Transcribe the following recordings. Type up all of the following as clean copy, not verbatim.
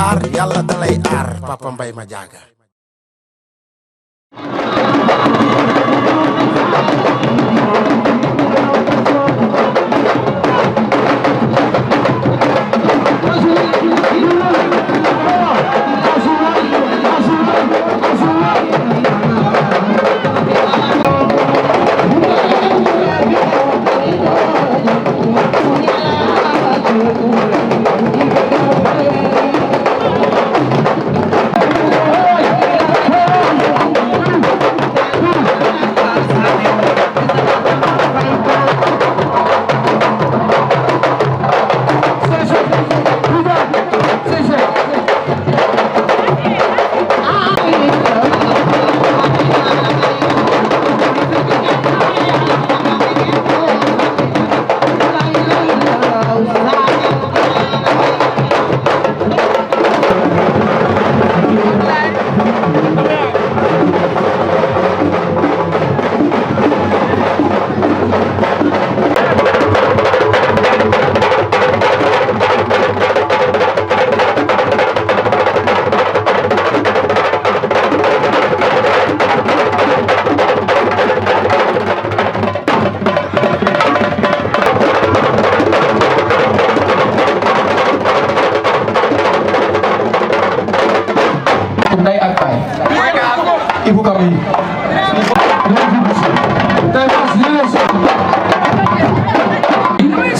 aar yàlla da lay aar Papa Mbaye Madiaga.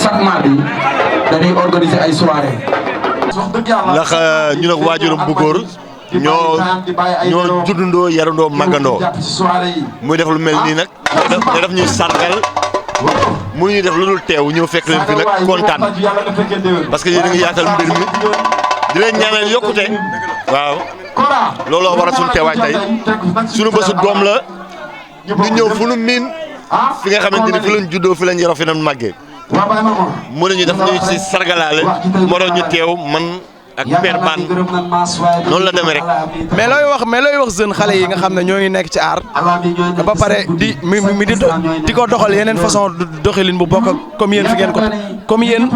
chaque mardi dañuy organiser ay soirée. ndax ñu nag waajuram bu góor ñoo juddandoo yarandoo màggandoo muy def lu mel nii nag te daf ñuy sargal mu ñuy def lu dul teew ñëw fekk leen fi nag kontaan parce que yéen a ngi yaatal mbir mi di leen ñaanal yokkute waaw looloo waral suñu teewaay tey suñu bésu doom la ñu ñëw fu nu miin fi nga xamante ni fi lañ juddoo fi lañ yaroo fi lañ màggee mu ne ñu def ñu ci sargalaale moo tax ñu teew man ak père Ban noonu la demee rek. mais looy wax jeune xale yi nga xam ne ñoo ngi nekk ci aar ba pare di ko doxal yeneen façon doxalin bu bokk comme yéen fi ngeen ko comme yéen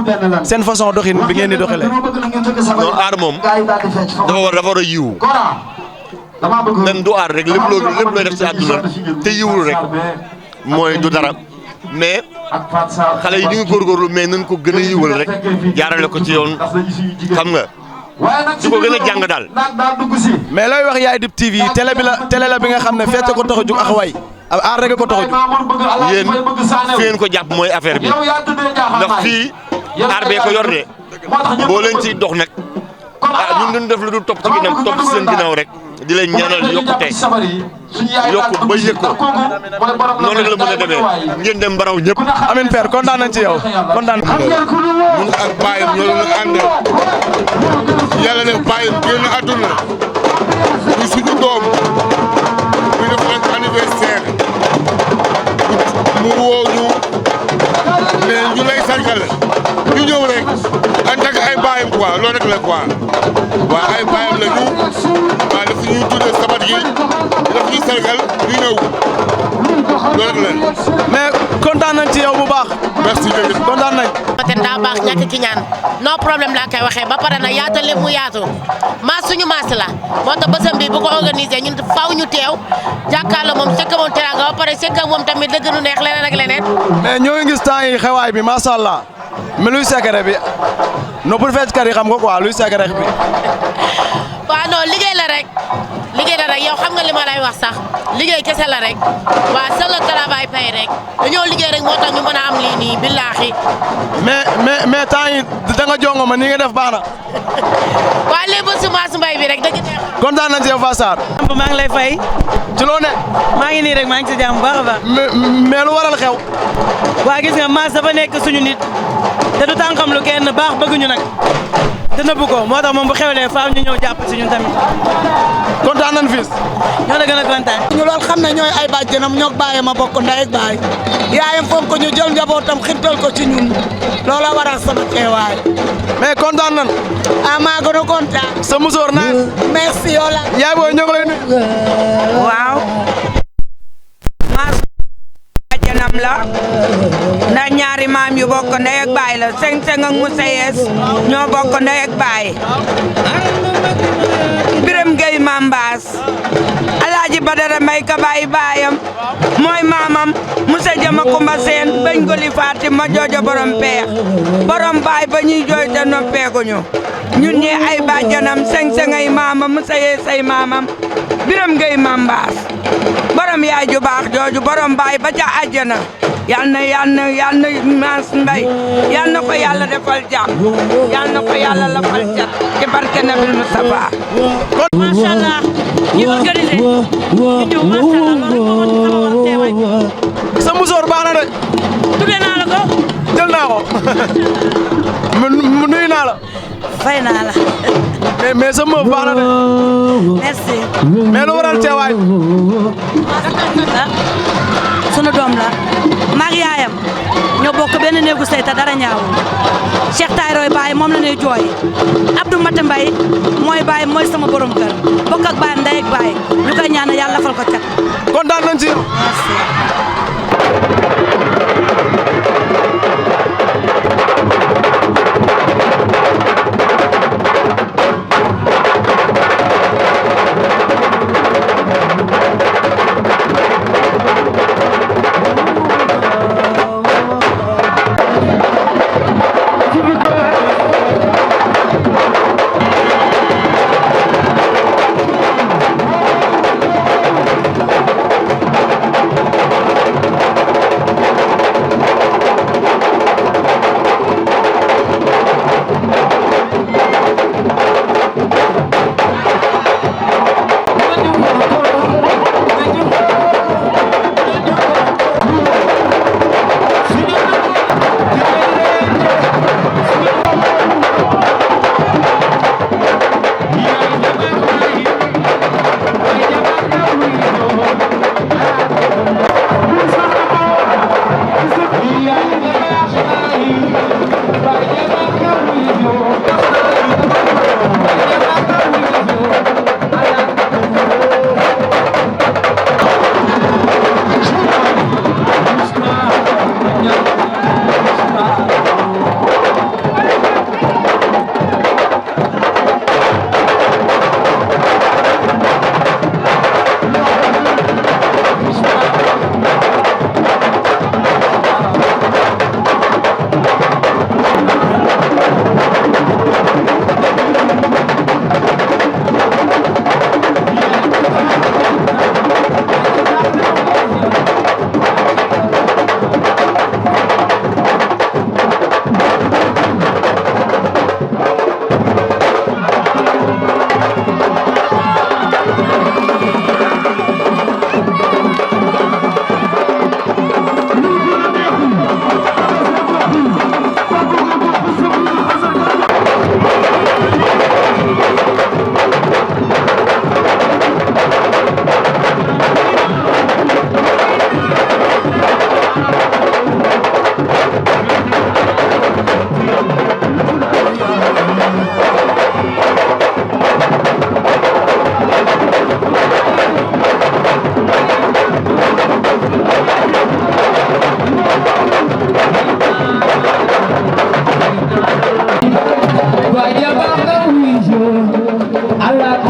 seen façon doxin bi ngeen di doxalee. non aar moom dafa war a yiwu nen du aar rek lépp looy def ci àdduna te yiwul rek mooy du dara mais xale yi ñu ngi góorgóorlu mais nañ ko gën a yiwal rek jaarale ko ci yoon xam nga. di ko gën a jàng daal. mais looy wax Yaay Dib TV télé la bi nga xam ne fecc ko tax a jug ak way aar rek ko tax a jug. yéen fi ngeen ko jàpp mooy affaire bi ndax fii aar bee ko yor de boo leen ciy dox nag ñun duñ def lu dul topp ci ginnaaw topp ci seen ginnaaw rek di leen ñaanal yokkute yokku ba yëg ko noonu rek la mën a demee ngeen dem baraw ñëpp. amiin père kontaan nañ ci yow kontaan. ñun ak baayam ñoo doon ànd yàlla def baayam génn àdduna ñu suñu doom ñu def nag anniversaire mu woo ñu ne ñu lay sargal ñu ñëw rek en tant que ay baayam quoi loolu rek la quoi waaw ay baayam la ñu waaw daf ñuy tuddee sabat gi daf ñuy sargal ñu ñëw loolu rek la. mais kontaan nañ ci yow bu baax. merci jërëjëf kontaan nañ. te daa baax ñàkk ki ñaan non problème laa koy waxee ba pare na yaatal lépp mu yaatu maas suñu maas la moo tax bësam bi bu ko organisé ñun faaw ñu teew jàkkaarloo moom sekk moom teraanga ba pare sekk moom tamit dëgg nu neex leneen ak leneen. mais ñoo ngi gis temps yi xewaay bi macha allah mais luy secret bi no pour fecckat yi xam nga quoi luy secret bi. waaw non liggéey la rek yow xam nga li ma lay wax sax liggéey kese la rek waaw c'est le travail paye rek dañoo liggéey rek moo tax ñu mën a am lii nii billaahi. mais temps yi da nga jongo ma ni nga def baax na. waaw léegi ba semence mbay bi rek dëgg neex. kontaan nañ ci yow Fatou Sarr. maa ngi lay fay. ci loo ne. maa ngi nii rek maa ngi ci jàmm bu baax a baax. mais lu waral xew. waa gis nga maas dafa nekk suñu nit te du tànkam lu kenn baax bëgguñu nag te nëbbu ko moo tax moom bu xewlee faaw ñu ñëw jàpp si ñun tamit. kontaan nañ fii. ñoo la gën a kontaan. ñu lool xam ne ñooy ay bàjjenam ñoo bàyyee ma bokk ndey ak baay yaayam fonk ko ñu jël njabootam xirtal ko ci ñun loola waral sama teewaay. mais kontaan nañ. ah maa gën a kontaan. sa musóor naa. merci yow la. yaay booy ñoo ngi lay nuyu. waaw. maas bàjjenam la ndax ñaari maam yu bokk ndey ak baay la Seng-Seng ak Moussa Yes ñoo bokk ndey ak baay Biram Gueye Mambaas Alaaji Badara Mbay ka baay baayam mooy maamam Moussa Jama Kumba Seen bañ goli Fatima joojo borom peex borom baay ba ñuy jooy te noppeeguñu ñun ñi ay bàjjanam Seng-Seng ay maamam Moussa Yes ay maamam Biram Gueye Mambaas borom yaay ju baax jooju borom baay ba ca àjjana yal na Maas Mbay yal na ko yàlla defal jàmm yal na ko yàlla lafal cat ci barke Nabil Mustafa macha allah ñu organisé ñu ñëw macha allah loolu rek moo ñu teewaay. sa musoor baax na de. tuddee naa la ko. jël naa ko. mu nuyu naa la. fay naa la. mais sa mëf baax na de. merci. mais lu waral teewaay. sunu doom la maag yaayam ñoo bokk benn néegu sey te dara ñaawul Cheikh Tayroy baay moom la ñuy jooy Abdou Mata Mbay mooy baay mooy sama borom kër bokk ak baay ndey ak baay ñu koy ñaan yàlla fal ko cat. kontaan nañ ci yow. merci. Allah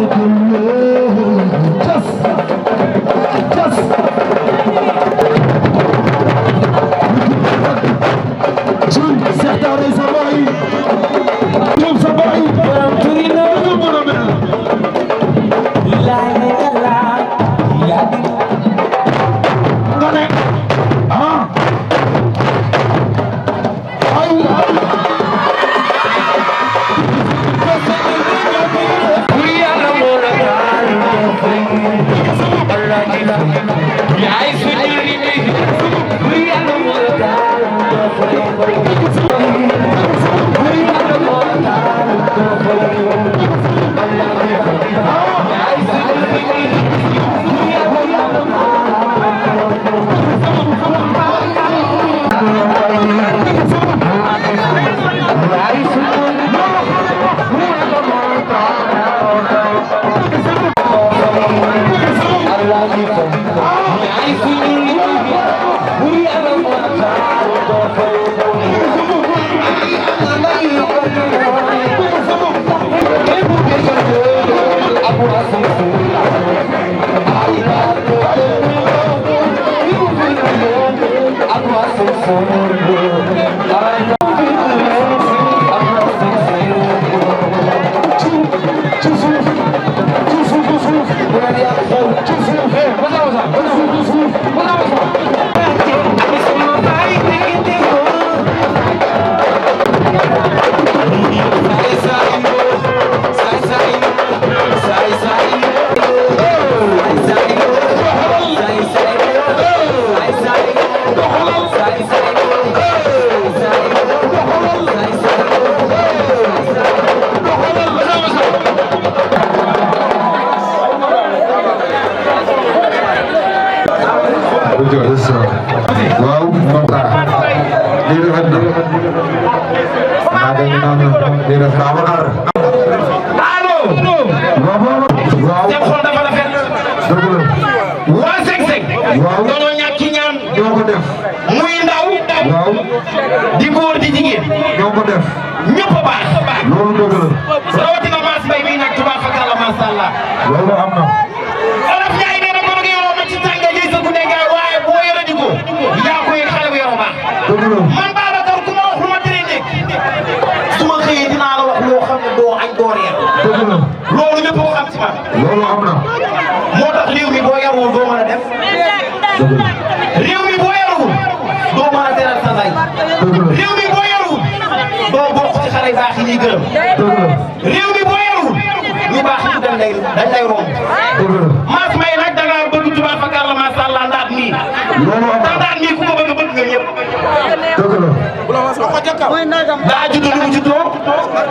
Babacar. allo. waaw. seen xol dafa rafet. dëgg la. waa Seck Seck. waaw. doonoo ñàkk ci ñaan. ñoo ko def. muy ndaw. waaw. di góor di jigéen. ñoo ko def. ñëpp a baax. loolu dëgg la. rawatina Mass Mbaye bii nag tubaab fakar la macha allah. loolu am na. Olof Ndiaye nee na ko bëgg yoroo ma ci tànga ji sa gudde gaay waaye boo yore di ko yaa ko yëg xale bu yoroo baax. dëgg la. man Babacar ku ma wax lu ma tere nekk su ma xëyee dinaa la wax loo xam ne doo añ doo reer. dëgg la. loolu ñëpp ko xam ci man. loolu am na. moo tax réew mi boo yarul doo mën a def. dëgg la. réew mi boo yarul doo mën a teral sa ndey. dëgg la. réew mi boo yarul doo bokk ci xale yu baax yi ñuy gërëm. dëgg la. réew mi boo yarul ñu baax ñu dañ lay romb. dëgg la. Mass Mbaye nag da ngaa bëgg tubaab fakar la macha allah ndaat nii. loolu am na. ndaat nii ku ko bëgg nga ñëpp. dëgg la. daa judd ni mu juddoo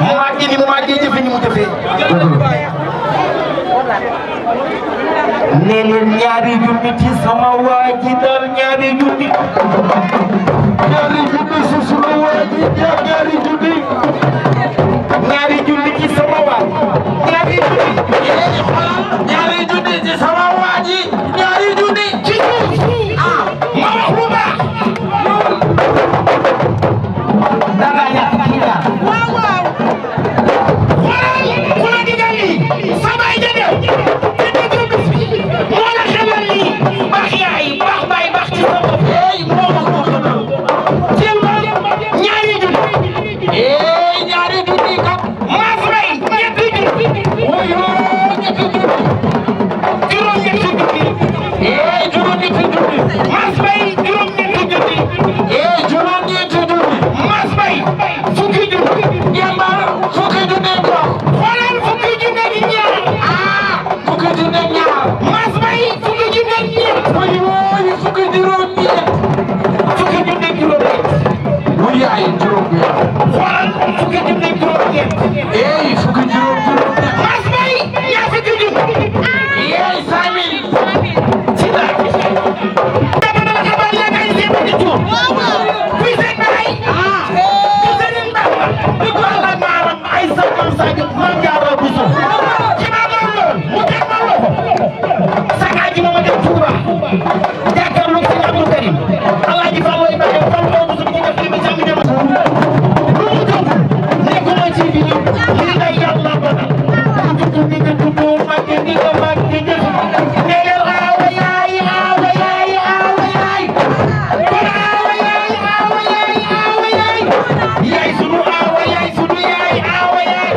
mu màggee ni mu màggee jëfe ni mu jëfee. dëgg la. ne leen ñaari junni ci sama waa ji dal ñaari junni. ñaari junni si sunu waa ji ñaari junni. ñaari junni ci sama waa ji. ñaari junni. ñaari junni ci sama waa ji. ñaari junni. ci suuf. ah ma wax lu baax. da ngaa ñàkk ci ñaar. waaw waaw. xoolal ku la digal lii. sa baay ja dem. moo la xelal lii. baax yaay baax baay baax ci sa bopp. moo ma ko xelal. jéem ba ñaari junni. ñaari junni kat. Mass Mbaye ñetti junni. ñetti junni. juróom-ñetti junni. juróom-ñetti junni. Mass Mbaye juróom-ñetti junni. juróom-ñetti junni. Mass Mbaye fukki junni. Demba fukki junni ko. xoolal fukki junni ak ñaar. ah fukki junni ak ñaar. Mass Mbaye fukki junni ak ñeent. fukki juróom-ñeent. fukki junni ak juróom-ñeent. muy yaay juróom-ñeent. xoolal fukki junni ak juróom-ñeent. fukki juróom-ñeent. Mass Mbaye ñaar fukki junni. 5000. ci dara. dama dama xamal yaa kay jéem a di tuur. kuy seen baay. di sëriñ Bamba. di ko àll maaram ay sa mam Sadio mam Jaara Buso. ci maa doon lool mu teg ma loxo. sagaa ji ma ma dem Touba. jàkkaarloog si Abdou Karim. Alaaji Fallu Ibrahima Fall boobu su ñu def li mu jàmm jàmm. lu mu jóg nekkuma ci bi lii day yàlla banal. ku judd ni nga juddoo màgge ni nga màgge jëf. ne leen aawa yaay aawa yaay aawa yaay. kon aawa yaay aawa yaay aawa yaay. yaay sunu aawa yaay sunu yaay aawa yaay.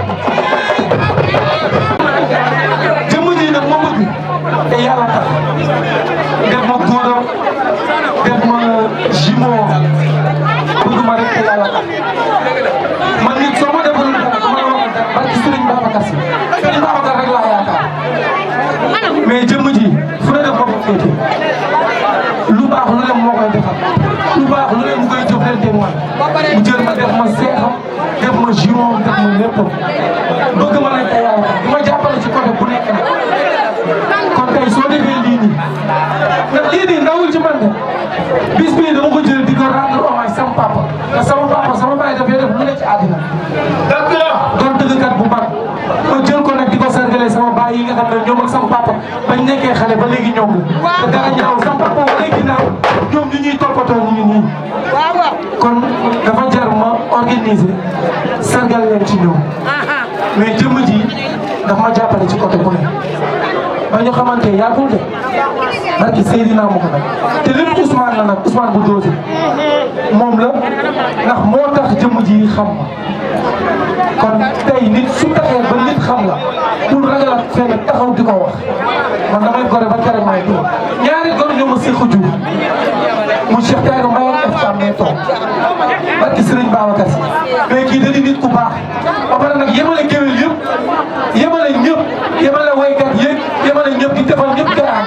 jëmm ji nag moo bëgg te yàlla tax def ma góoram def ma jumeau bëgg ma rek te yàlla tax man nit soo ma defal ma wax barki Serigne Babacar Si Serigne Babacar rek laa yaakaar mais jëmm ji fu ne def ma ko féete lu baax lu ne moo koy defal lu baax lu ne mu koy jëflante man mu jël ma def ma seexam def ma jumeau def ma léppam bëgg ma rek te yàlla tax di ma jàppale ci côté bu nekk nag kon tey soo defee lii nii ndax lii nii ndawul ci man de bis bii dama ko jël di ko rendre hommage sama papa te sama papa sama baay dafay def lu ne ci àddina dëgg la doon tëggkat bu mag ma jël ko nag di ko sargale sama baay yi nga xam ne ñoom ak sama papa bañ nekkee xale ba léegi ñoom la te dara ñaaw sama papa ba léegi ginnaaw ñoom ñu ñuy toppatoo ñu ngi nii kon dafa jar ma organiser sargal leen ci ñoom mais jëmm ji dafa ma jàppale ci côté bu ne ba ñu xamante yàggul de barki Seydina Mohamed te lépp Ousmane la nag Ousmane bu doose moom la ndax moo tax jëmm ji xam ma kon tey nit su taxee ba nit xam la pour ragal ak fenn taxaw di ko wax man damay gore ba tere may toog ñaari góor ñoo ma séq jur mu Cheikh Taïro Mbaye def ci am ne toog barki Serigne Babacar Si mais kii dañuy nit ku baax ba pare nag yemale géwél yëpp yemale ñëpp yemale waykat yëpp yemale ñëpp di defal ñëpp garaam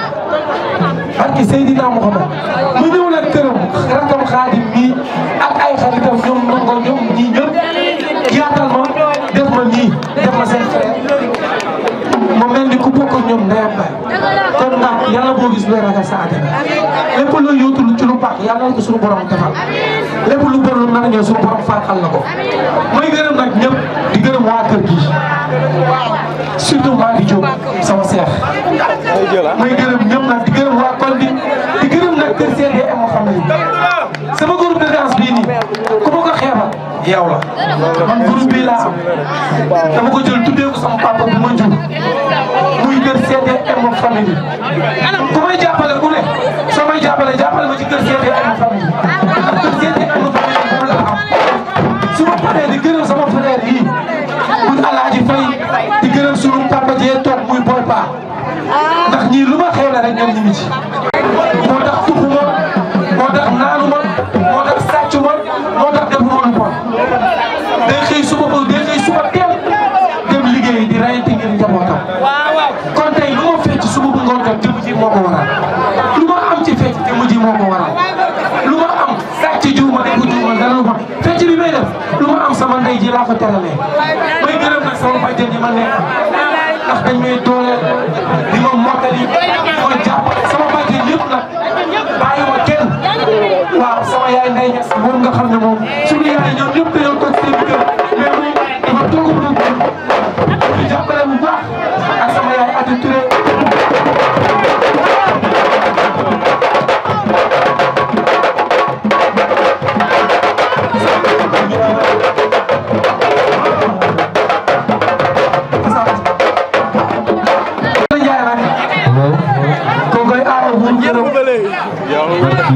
barki Seydina Mohamed mu ñëw nag këram rakam Xaadim mii ak ay xaritam ñoom nango ñoom ñii ñëpp yaatal ma def ma nii def ma seen frère ma mel ni ku bokk ak ñoom ndeyam bay kon nga yàlla boo gis looy ragal sa àddina lépp loo yóotul ci lu baax yàlla ko suñu borom defal lépp lu bon lu nar a ñëw suñu borom faaxal na ko may gërëm nag ñëpp di gërëm waa kër gi surtout maa di jóg sama seex may gërëm ñëpp nag di gërëm waa kon di gërëm nag kër CDM famille sama groupe de danse bii nii ku ma ko xeebal yow la man groupe bii laa am dama ko jël tuddee ko sama papa bi ma jur muy kër CDM famille ku may jàppale ku ne soo may jàppale ma ci kër CDM famille ndax kër CDM famille moom la am su ma paree di gërëm sama frère yi muy Alaaji Fay di gërëm sunu papa jee toog muy Boy Pa ndax ñii lu ma xew la rek ñoom ñu ngi ci moo tax tuxuma moo tax naanuma moo tax sàccuma moo tax defuma lu bon day xëy suba teel dem liggéey di rayante ngir njabootam kon tey lu ma fecc suba bu ngoon jot jëm ji moo ko waral lu ma am ci fecc jëm ji moo ko waral lu ma am sàcc juuma def ko juuma dara lu ma fecc bi may def lu ma am sama ndey ji laa ko teralee may gërëm nag sama bàjjen yi ma nekk ndax dañ may dooleel di ma mottali di ma jàppale sama bàjjen yëpp nag bàyyiwuma kenn waaw sama yaay Ndeye Niass moom nga xam ne moom suñu yaay ñoom ñëpp dañoo toog seen kër mais moom dafa toog bu dugg di jàppale bu baax ak sama yaay Ati Touré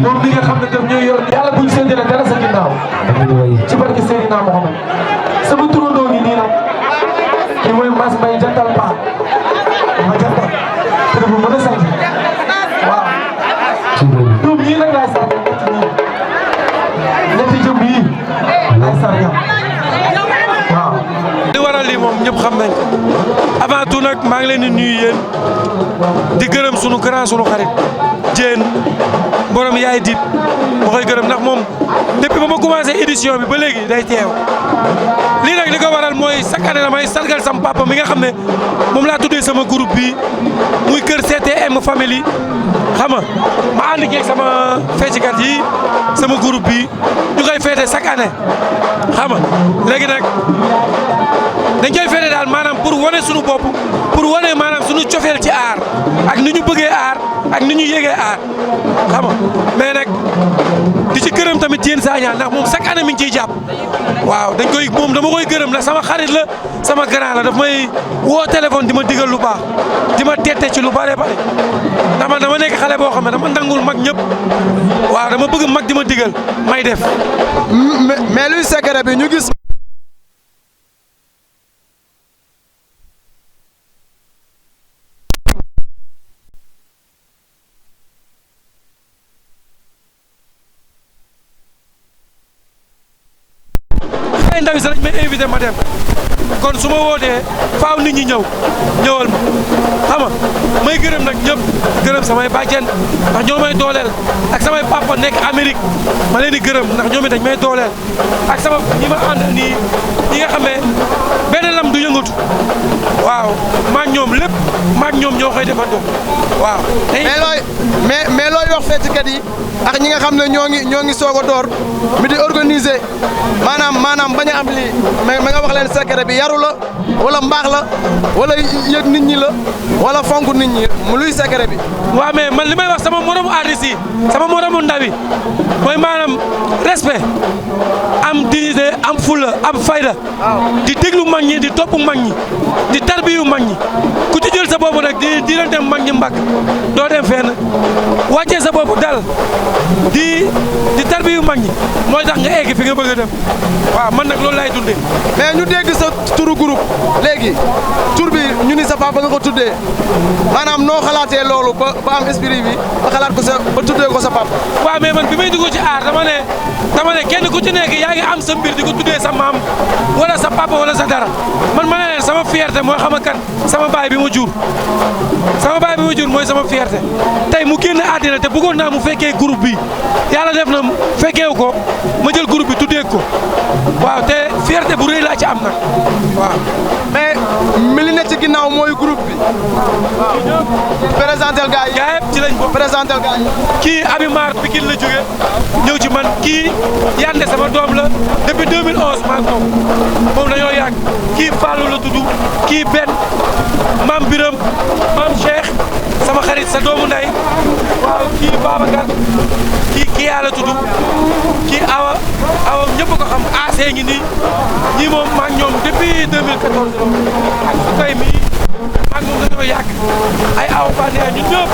moom mi nga xam ne daf ñuy yor yàlla buñ séddale dara sa ginnaaw ci barke Seydina Mohamed sama turandoo ngi nii nag kii mooy Mass Mbaye jantal Pa ma jantal te bu mën a sant waaw ñoom ñii nag laay sant ñetti jëm yii laay sant waaw li waral lii moom ñëpp xam nañ ko avant tout nag maa ngi leen di nuyu yéen di gërëm sunu grand sunu xarit Diène borom yaay dit ma koy gërëm ndax moom depuis ba ma commencé édition bi ba léegi day teew lii nag li ko waral mooy chaque année damay sargal sama papa mi nga xam ne moom laa tuddee sama groupe bi muy kër CTM famille xam nga ma ànd keeg sama feccikat yi sama groupe bi ñu koy féete chaque année xam nga léegi nag dañ koy féete daal maanaam pour wane suñu bopp pour wane maanaam suñu cofeel ci aar ak ni ñu bëggee aar ak ni ñu yégee aar xam nga mais nag di ci gërëm tamit Diène Sagna ndax moom chaque année mi ngi ciy jàpp waaw dañ koy moom dama koy gërëm ndax sama xarit la sama grand la daf may woo téléphone di ma digal lu baax di ma tette ci lu bare bare ndax man dama nekk xale boo xam ne dama nangul mag ñëpp waaw dama bëgg mag di ma digal may def mais luy secret bi ñu gis ay ndaw yi sax dañ may invité ma dem kon su ma wootee faaw nit ñi ñëwal ma xam nga may gërëm nag ñëpp gërëm samay bàjjen ndax ñoo may dooleel ak samay papa nekk Amérique ma leen di gërëm ndax ñoom it dañ may dooleel ak sama ñi ma ànd nii ñi nga xam ne benn lam du yëngatu waaw maag ñoom lépp maag ñoom ñoo koy defandoo waaw. mais looy wax fecckat yi ak ñi nga xam ne ñoo ngi soog a door mi di organiser maanaam bañ a am lii mais nga wax leen secret bi yaru la wala mbaax la wala yëg nit ñi la wala fonk nit ñi mu luy secret bi. waaw mais man li may wax sama moromu artiste yi sama moromu ndaw yi mooy maanaam respect am dignité am fulla am fayda di déglu mag ñi di topp mag ñi di tarbiyu mag ñi ku ci jël sa bopp nag di leen dem mag ñi mbagg doo dem fenn wàccee sa bopp dal di tarbiyu mag ñi mooy tax nga egg fi nga bëgg a dem waaw man nag loolu laay dundee. mais ñu dégg sa turu groupe léegi tur bi ñu ni sa papa nga ko tuddee maanaam noo xalaatee loolu ba am esprit bi ba xalaat ko ba tuddee ko sa papa. waaw mais man bi may dugg ci aar dama ne kenn ku ci nekk yaa ngi am sa mbir di ko tuddee sa maam wala sa papa wala sa dara man ma ne leen sama fierté mooy xam kan sama baay bi ma jur mooy sama fierté tey mu génn àddina te bëggoon naa mu fekkee groupe bi yàlla def na fekkeewu ko ma jël groupe bi tuddee ko waaw te fierté bu rëy laa ci am nag waaw. mais mi li ne ci ginnaaw mooy groupe bi. waaw présentel gars yi. gars yëpp ci lañ bokk. présentel gars yi. kii Abi Mar Pikine la jóge ñëw ci man kii Yande sama doom la depuis 2011 maa ngi moom dañoo yàgg kii Fallou la tudd kii Ben Mam Biram Mam Cheikh sama xarit sa doomu nday waaw kii Babacar kii yaa la tudd kii Awa ñëpp ko xam AC ngi nii ñii moom maa ngi ñoom depuis 2014 ak su koy mii maa ngi moom dañoo yàgg ay aw bànneex ñun ñëpp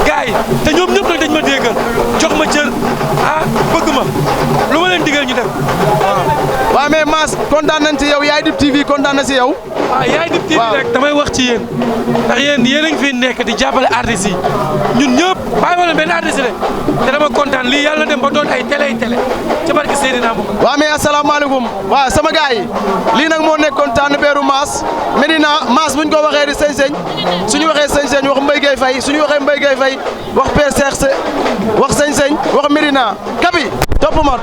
gars yi te ñoom ñëpp nag dañ ma déggal jox ma cër bëgg ma lu ma leen digal ñu def. waaw mais Mass kontaan nañ ci yow Yaay Dib TV kontaan na ci yow. waaw Yaay Dib TV rek damay wax ci yéen ndax yéen a ngi fi nekk di jàppale artistes yi ñun ñëpp bàyyi ma leen benn artiste de te dama kontaan lii yàlla dem ba doon ay télé ci barke Seydina Mohamed. waaw mais asalaamaaleykum waaw sama gars yi lii nag moo nekkoon tànn beeru Mass Medina Mass buñ ko waxee di sëñ-sëñ suñu waxee sëñ-sëñ wax Mbaye Gueye Faye suñu waxee Mbaye Gueye Faye wax Père Cheikh wax sëñ-sëñ wax Medina Kabi topp ma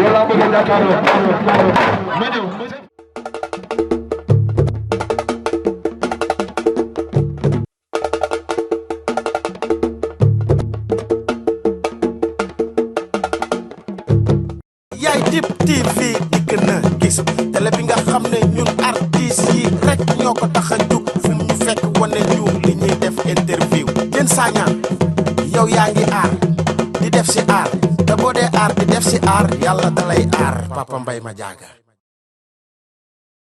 yow laa bëgg a jàkkaarloo ma ñëw. yaay Dip TV dikk na gis télé bi nga xam ne ñun artistes yi rek ñoo ko tax a jug fu mu ñu fekk wane ñu li ñuy def interview Diène Sagna yow yaa ngi aar di def si aar te boo dee aar di def si aar yàlla dalay aar Papa Mbaye Madiaga